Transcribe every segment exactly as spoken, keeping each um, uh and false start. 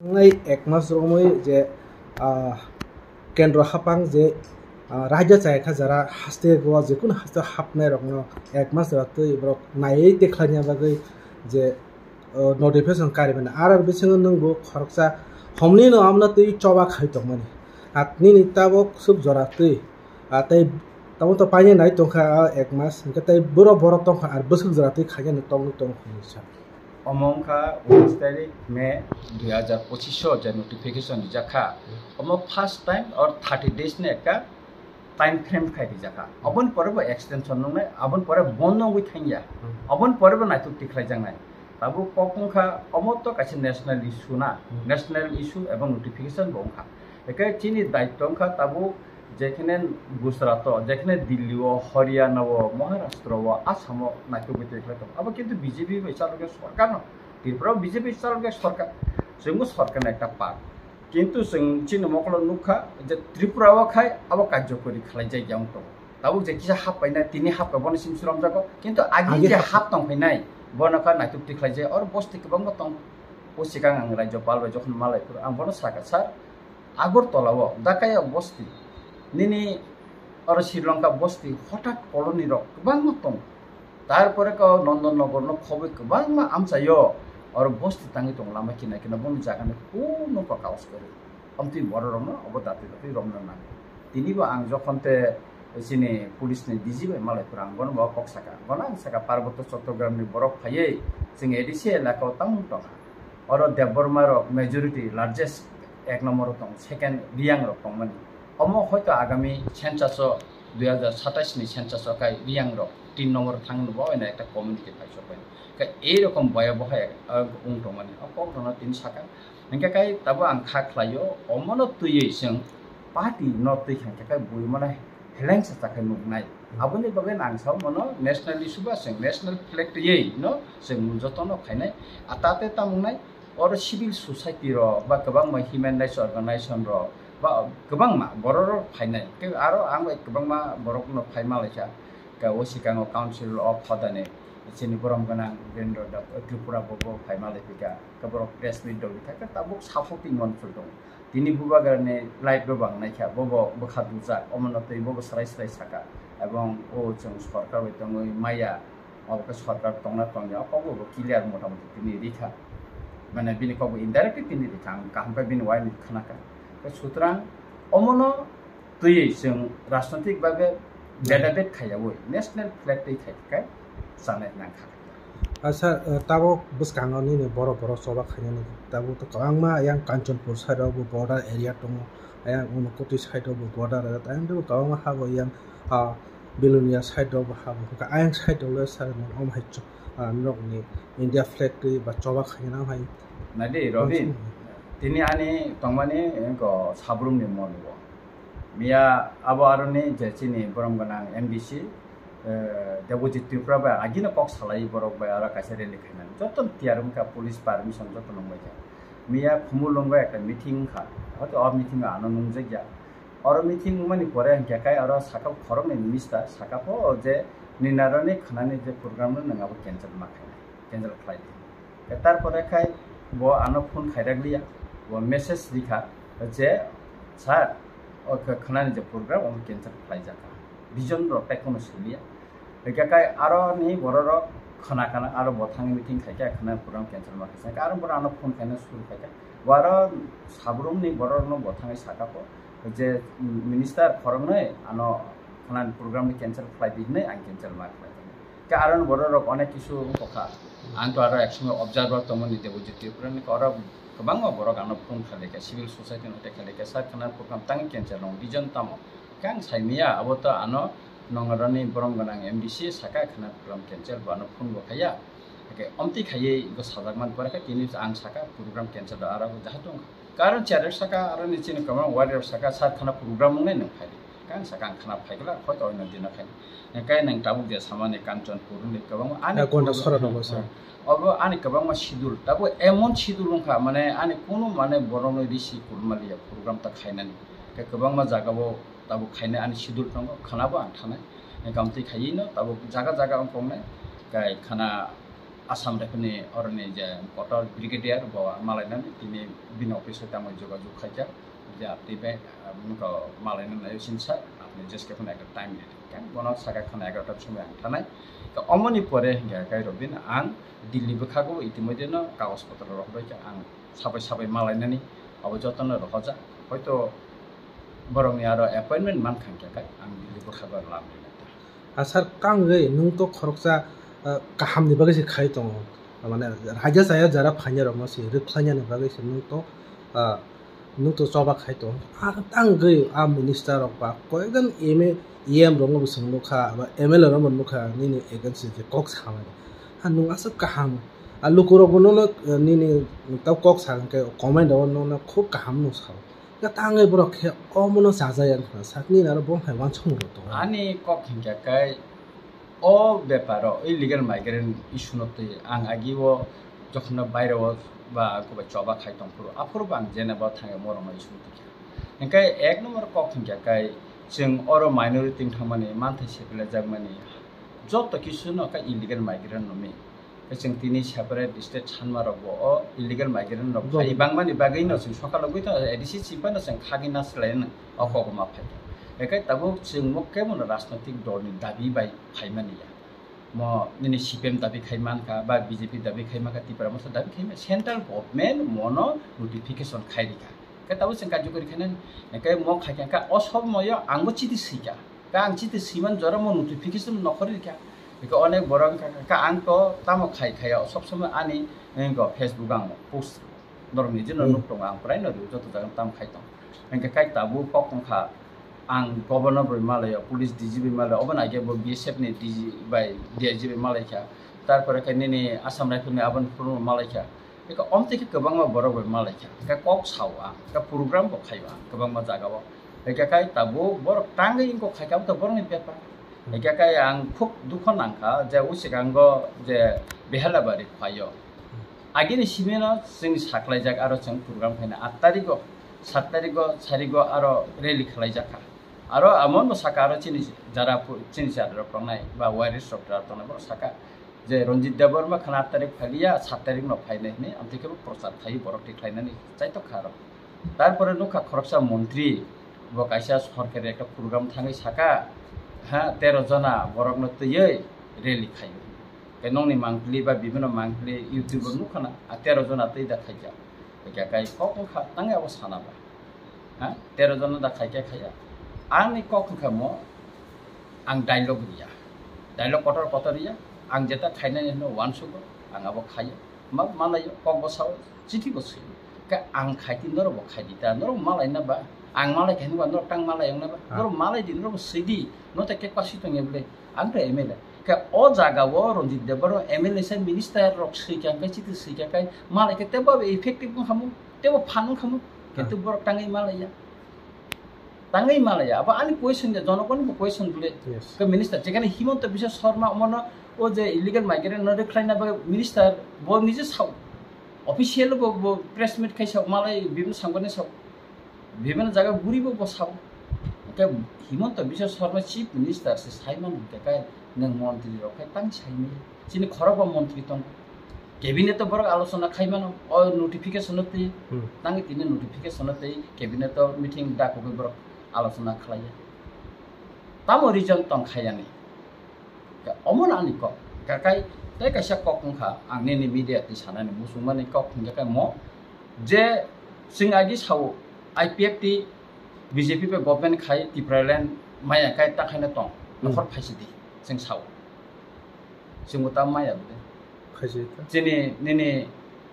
Nai ek mas romwi je, ah, kendro hapang je, ah, raida chaya kha jara haste go, je kunu haste hapnai rokno ek mas jora twi borok naiwi tikhlaina bagwi je, ah, notification kari mani. Ar bisingo nwng bo khoroksa homni no amna twi choba khai tongmani. At nini tabok sub jora twi, ah, tei tamo to paine nai tongkha, ah, ek mas, hingke tei buro borok tongkha, ar bwswk jora twi khaina no tongwi tong hinwi sa. Omo wngkha unis tarik May dui hajar pochisho je notification rijak kha. Omo first time or thirty days ni ekta time frame khai rijak kha. Oboni pore bo extension nungnai, aboni pore bondo wngwi thangya. Oboni pore bo naituk tikhlai jaknai. Tabuk kok wngkha, omo to kaisa national issue na, national issue ebong notification bo wngkha. Eke chini daityo wngkha tabuk jekhene Gujarat o, jekhene Delhi o, Haryana o, Maharashtra o, Assam o naitugwi twi khlai tongo. Abo kintu B J P bai chalokya sorkar no. Tripura o B J P chalokya sorkar. Chwngbo sorkar ni ekta part. Kintu chwng chini mokolo nukha je Tripura o khai abo karjokori khlai jak ya wng tongo. Tabuk je kisa hap paina tini hap ka bono sim suram jago. Kintu agi agi je hap hap tong phainai bono kha naituk twi khlai jak or bosti kwbangma tong. O sikang ang Rajyapal bai jokhon malai phuru ang bono saka, "Sir, Agartala o Dakaya bosti, nini oro Sri Lanka bosti, hotat colony rok kwbangma tong. Tarpore ko Nondon Nogor no khobwi kwbangma amchaio, oro bosti tangwi tong lama kina kina, boni jaga ni kuno ko kaos kwrwi. Amtwi borok rok no obo datwi datwi romna nango." Tini bo ang jokhon te chini police ni D G bai malai phuru ang bono bo kok saka, bono ang saka, "Parbotto Chattogram ni borok phaiwi chwng A D C elaka o tamo tongkha." Oro Debbarma rok majority largest ek number o tong, second Riyang rok tongmani. Omo hoito agami census o dui hajar satais ni census o kai Riyang rok tin number o thang nubo eno ekta community paisok bai. Ka ei rokom boya boha ek, ah, wng tongmani. O kok rono tin saka. Hingke kai tabo ang kha khlaio, omono twiwi chwng party no twi kha hingke kai bui mano helengsa chakhe nuknai. Aboni bagwi ang sao mano national issue ba chwng national flag twiwi no chwng jotono khainai. A tate tamo wngnai, oro civil society rok ba kwbangma human rights organization rok ba kwbangma borok rok phainai. Tei aro ang bai kwbangma borok no phai malaikha. Ka o sikango Council of Hodani chini borom gwnang Birendra Deb, Tripura bo, bo phai malaiphaikha. Ka borok press meet rok rikha, ka tabuk supporting manphru tongo. Tini bubagrani live bo bang naikha, bobo bwkha dujak, omono twi bobo swrai swrai saka. Ebong o chwng sorkar bai tongwi maya, obo khe sorkar tongna tongya, o kokbo bo clear mota moti tini rikha. Mane bini kokbo indirectly tini rikha, ang kaham khe bini uaini khwnakha. Khe sutrang omono twiwi chwng rajnoitik babe beda bet khaiyaui national flag twi khai khe chanai nangkha. Asa, eh, tabuk bwskango nini borok borok choba khainani tabuk to kwbangma yang Kanchanpur side rok bo border area tongo, yang Unakoti side rok bo border area, ayang tei kwbangma ha bo yang, ah, Belonia side rok bo ha bo hwnkha, ayang side rok le sir omo hai cho-, ah, norokni India flag twi ba choba khainani hai. Nadi Robin, tini ani tongmani wngkha Sabrum ni mon o. Miya abo aroni je chini borom gwnang M D C, eh, Debojit Tripura bai agino kok salai borok bai aro kaisa rally khainani. Joto tiyar wngkha, police permission joto nangbaikha. Miya Khumulwngo ekta meeting wngkha. Hoito o meeting o ano nungjakya. Oro meeting wngmani pore hwnkhe kai oro saka khoroknwi minister saka pho je ninaroni khanani je program no nwng abo cancel ma khainai. Cancel khlai di. Tarpore khai bo ano phone khairak liya, bo message rikha je, "Sir, o khe khwnani je program, omo cancel khlai jakha." Region rok tai kono siliya. Hingke kai aro ni borok rok khwna kana, aro bo thangwi meeting khaikha, khwna program cancel ma khaisa. Aro borok ano phone khaina suru khaikha. Bo aro Sabrum ni borok no bo thangwi sakha bo je, "Minister, khoroknwi ano khwnani program ni cancel khlai di," hinwi ang cancel ma khlai. Ke aro ni borok rok onek kisu wngkha. Ang to aro ek somoi observer tongmani Debojit Tripura ni oro kwbangma borok ano phone khalikha, civil society no tei khalikha, sir khwna program tang cancel no reason tamo? Khe ang sai miya, abo to ano nongaroni borom gwnang M D C saka khwna program cancel, bo ano phone bo khaiya. Hake omtwi khaiwi bo sajak man pore khe tini ang saka program cancel do aro jaha tong. Karon chair saka aro ni chini kwbang warrior saka sar khana program wngnai nwng phai di. Kang saka ang khana phai gla, hoi to oino dino khai. Kai nwng tabuk je samani Kanchanpur ni kwbang ani Ya, gonda program sora rogo sa. Obo ani kwbangma schedule. Tabuk emon schedule wngkha, mane ani kunu mane borok no risi kurma liya program ta khainani. Kai kwbangma jaga bo tabuk khainai ani schedule tongo, khana bo ang thanai. Kamtwi khaiwi no tabuk jaga jaga wng kongnai. Kai khana Assam Rifle ni oroni je kotor brigadier bo malainani tini bini office o tamo jogajog khaikha je apni bai, ah, wngkha malainani nayo sinsa apni J S K phano ekta time ridi. Khe bono saka khana egarota somoi ang thanai. Khe omoni pore hingkha khe Robin ang Delhi bwkhago itimodheno kagoj potro rok bai khe ang sabai sabai malainani abo jotono rohorjak. Hoito borokni aro appointment mankha hingkha khe ang Delhi bwkhago lam rinai. Ah, sir, kangwi nwng to khoroksa, ah, kahamni bagwi se khai tongo. Mane, raida chaya jara phainai rokno se rwkhlainani bagwi se nwng to, ah, nwng to choba khai tongo. Ah, tangwi ah minister rok ba koyekjon M A, E M rokno bo chwng nukha, ba M L A rokno bo nukha, nini against se kok samani. Ah, nwng aswk kaham. Ah, lukurok bo nono, ah, nini tamo kok sa hwnkhe comment rok nono khub kaham nung sao. Khe tangwi borok khe omono chajaya wngkha, sakni aro bo hai uansukmung rok tongo. Ani kok hinkha khe o beparo illegal migrant issue no twi ang agi o jokhon no baire o ba ang kobai choba khai tong phuru aphuru bo ang jene bo thangwi morok no issue twi kha. Hinkhe ek number kok hinkha khe chwng oro minority wng thangmani manthai sepilajak mani joto kisu no khe illegal migrant no mi. Khe chwng tini separate state sanma rok bo o illegal migrant rok Bo- phai bangmani bagwi no chwng sokalo gwi to A D C chief no chwng khagwi na swlai no o kok ma phai kha. Ekai tabuk chwng mo kebo no rajnoitik dol ni dabi bai phaimani ya. Mo nini C P M dabi khai man kha ba B J P dabi khai man kha Tipra Motha dabi khai man central government mo no notification khai ri kha. Khe tabuk chwng karjokori khainani. Ekai mo khai kha o sob mo yo ang bo chiti swi kha. Ka ang chiti siman jora mo notification nokhor rikha. Eko onek borok wngkha kha, ka ang to tamo khai khaya, sob somoi ani, eh, go Facebook ang post norok ni jino Hmm. nuk tongo ang prai no rio joto jaga tamo khai tong. Hingke kai tabuk kok wngkha ang governor bai malaio, police D G bai malaio, obo nai khe bo B S F ni D G bai D I G bai malai kha. Tarpore khe nini Assam Rifle ni aboni phuru malai kha. Eka omtwi khe kwbangma borok bai malaikha, eka kok sao ang, eka program bo khaio ang kwbangma jagao. Eka kai tabuk borok tangwi wngkok khaikha, abo to borokni bepar. Eka kai ang khub dukho nangkha je o swkango je Behelabari phaio. Agini simino chwng saklaijak aro chwng program khaina aat tarigo, saat tarigo, sarigo aro rally khlaijakha. Aro amono saka aro chini jara pu-, chini jara rok tongnai ba warriors rok jara tongnai borok saka je Ranjit Debbarma khana aat tarik phailiya, saat tarik no phainai hinwi amtwi khe bo prochar khai borok tikhlainani chaitok kha aro. Tarpore nukha khoroksa montri bo kaisa sorkari ekta program thangwi saka, ha, tero jona borok no twiwi rally khaio. Khe nokni mangpili ba bibino mangpili YouTube o nukha na, a tero jona twi da khaijak. Hwnkhe kai kok wngkha tangwi abo sana ba. Ha? Tero jona da khai khe khaiya. Ani kok wngkha mo, ang dialogue riya. Dialogue kotor kotor riya. Ang jeta khainani hino uansugo, ang abo khaiya. Ma, malaio, kok bo sao, chithi bo swi. Khe ang khai di, norok bo khai di ta, norok malai na ba. Ang malai khai ba, norok tang malai wng na ba. Ah. Norok malai di, norok bo swi di. No ta khe kwasi tong ya bwle. Ang to M L A. Khe o jaga o Ranjit Debbarma M L A sai minister rok swi kha, khe chithi swi kha, khe malai khe tebo effective wng kha mo, tebo phan wng kha mo. Kintu Ah. borok tangwi malai ya. Tangwi malaya, abo ani question de, jonogoni bo question bole. Yes. Ke minister, jekhane Himanta Biswa Sarma omono o je illegal migrant no rwkhlaina bagwi minister bo nije sao. Official bo, bo press meet khai sao, malai bibino sangoni sao. Bibino jaga guri bo, bo sao. Ke Himanta Biswa Sarma chief minister se sai man ke kai nwng montri rok khai tang sai maya. Chini khorokba montri tongo. Cabinet o borok alochona khai mano, o notification o twi, Hmm. tangwi tini notification o twi cabinet o meeting dakugwi borok alochona khlaiya. Tamo reason tong khayani. Ka-, omo no ani kok. Kakai tei kaisa kok wngkha, ang nini media twi sanani muchungmani kok hingkha khe mo je chwng agi sao I P F T B J P bai government khai Tipraland maya kai ta khaina tong, Hmm. nokhor phaisidi chwng sao. Chwngbo ta maya bwle. Khaisi ta. Chini nini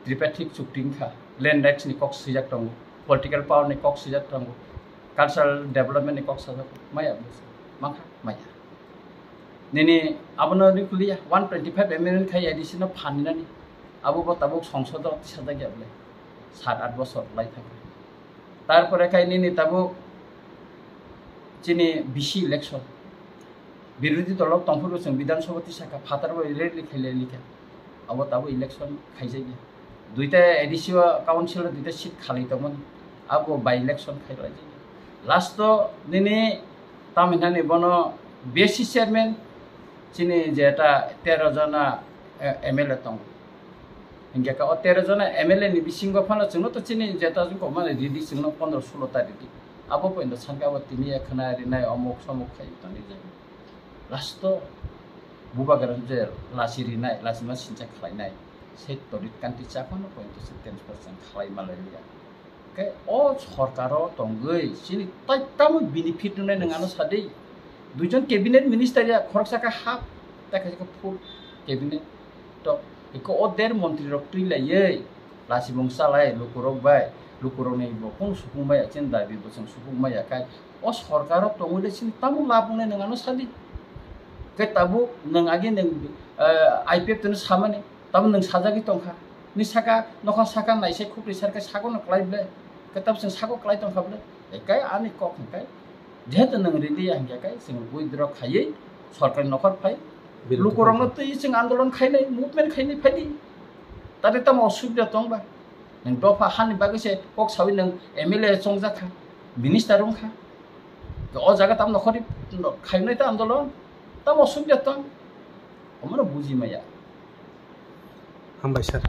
tripartite chukti wngkha, land rights ni kok swijak tongo, political power ni kok swijak tongo, cultural development ni kok sajak maya bwle. Mankha maya. Nini abono rikliya one twenty five amendment khai A D C no phaninani. Abo bo tabuk songsod o tisajak ya bwle. Sat at bosor lai thangkha. Tarpore khai nini tabuk chini B C election. Birodhi dolo tongphuru chwng Bidhan Sabha tisakha, phatar bai rally khailai likha. Abo tabuk election khaijak ya. Duita A D C o council o duita seat khalai tongmani. Abo by election khailai jak ya. Last o nini tamhinani bono B C chairman chini je ta tero jona eh, M L A tongo. Hingke ka o tero jona M L A ni bisingo phano chwngno to chini jeta jung kok mani ridi chwngno pondro sulo ta ridi. Abo pointo sanke abo tini ya khna rinai omok somok khai toni jai. Last to bubagra je lasi rinai, lasi ma sincha khlainai. Se torit kanti chapano pointo se ten percent khlai malai liya. Khe o sorkaro tongwi chini tai tamo benefit nunai nwng ano sadi. Duijon cabinet minister ya khoroksa khe half, tai khaisa khe full cabinet. To eko o der montri rok twi laiwi lasibung chalai lukurok bai, lukurokni bo kunu supung maya chini dabi bo chwng supung maya kai o sorkaro tongwi le chini tamo lab wngnai nwng ano sadi. Khe tabuk nwng agi nwng, eh, I P F T no samani. Tamo nwng sajagwi tongkha. Ni saka, nokha saka naisai khukri sarkhe sagono klai ble. Khe tamo chwng sago klai tongkha ble. Ekai ani kok hwnkhe. Jehetu nwng ridi ya hwnkhe kai chwng withdraw khaiwi sorkarni nokhor phai. Birodo lukurokno twi chwng andolon khainai, movement khainai phaidi. Tate tamo osubida tongba. Nwng dopha hani bagwi se kok sawi nwng M L A chongjakha, minister wngkha. O jaga tamo nokhorni khainai ta andolon. Tamo osubida tong. Omono buji maya. Hambai sir.